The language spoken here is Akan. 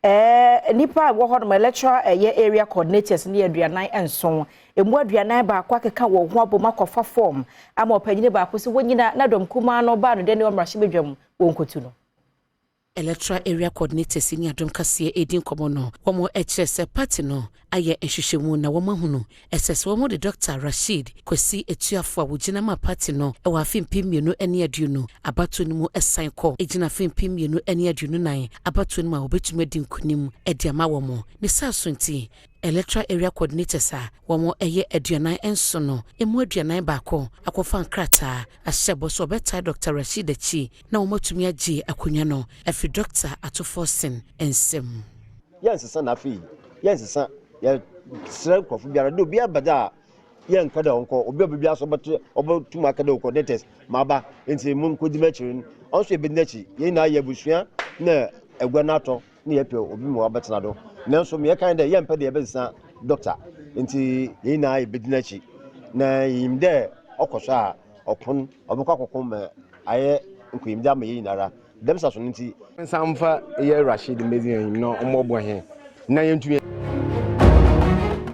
Nipa a ɛwɔ hɔ nom, electoral ɛyɛ area coordinators ne 47, emu 41 akeka wɔn ho abom akɔfa form ama ɔpanyin baako sɛ wɔn nyinaa na dɔm kumaa no baa no dɛ ne ɔmmarahyɛbadwam wɔn nkotu no. Electoral area coordinators ne Adom Kaseɛ ɛdi nkɔmmɔ no, wɔn kyerɛ sɛ party no ayɛ nhwehwɛmu na wɔn ahunu ɛsɛ sɛ wɔn de Dr Rashid Kwasi Etuafo a wɔgyina ma party no wɔ afe 2020 abatoɔ no mu ɛsan kɔ gyina afe 2024 abatoɔ no mu a wɔbɛtumi adi nkonim de ama wɔn. Ne saa so nti, electoral area coordinators a wɔn yɛ 47 no, emu 41 akɔfa nkrataa ahyɛ bɔ so ɔbɛtae Dr Rashid akyi na wɔn atumi agye akonnwa no afiri Dr Ato Forson nsam. Yɛnsesa na afei yɛnsesa. Yɛsrɛ nkurɔfo biara dɛ obiara bɛda a yɛnka dɛ ɔnkɔ obi a obi so ɔbɛto ɔbɛtum aka dɛ coordinators maba nti mu nkɔdi m'akyiri no, ɔno nso yɛbɛdi n'akyi. Yɛn nyinaa yɛ abusua na agua no atɔ na yɛpɛ obi ma wabɛtena do, nanso meyɛ kan dɛ yɛmpɛ dɛ yɛbɛsesa doctor, nti yɛn nyinaa yɛbɛdi n'akyi na yɛnim dɛ ɔkɔ so a ɔkon ɔbɛkɔ akɔko ma ayɛ nkoyimdi ama yɛn nyinara dɛm sa so no nti. Nsa mfa yɛ Rashid mbɛdzi anim na ɔmmɔbɔ hɛn na yɛntumi.